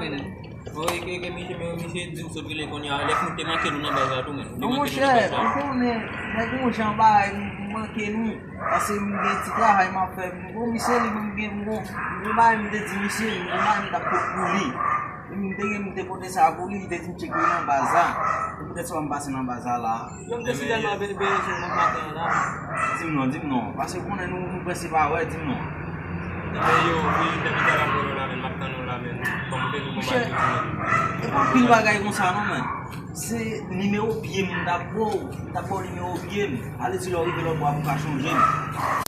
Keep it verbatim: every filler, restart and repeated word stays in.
men. Mwen ke ke misye men misye di w sot rele kounye a lè fout te manke nou nan baz la tou men. Te Non manke nou monchè, nan baz la. Ou konnen, nèg yon jan bagay nou manke nou. Paske m gen ti travay m ap fè. M gon misye li menm gen m gon m gon bagay m te di misye, m gon bagay m t ap pot pou li. M te gen m te pote sa pou li, li te di m tcheke nan baz la. Se poutèt sa m pase nan baz la la. Yo m te si tèlman bebe yo sou nan maten an la. Di m non, di m non. Paske konnen nou nou prèske pa wè, di m non. Ebyen yo, wi, depi talè m wè w la men, m ap tann ou la men. Kòm ou te di w gon bagay pou di men. E pa anpil bagay konsa non men. Se nimewo pye m m t ap ba w, m t ap ba w nimewo pye m. Ale di lè w rive lòt bò a pou w ka chonje m.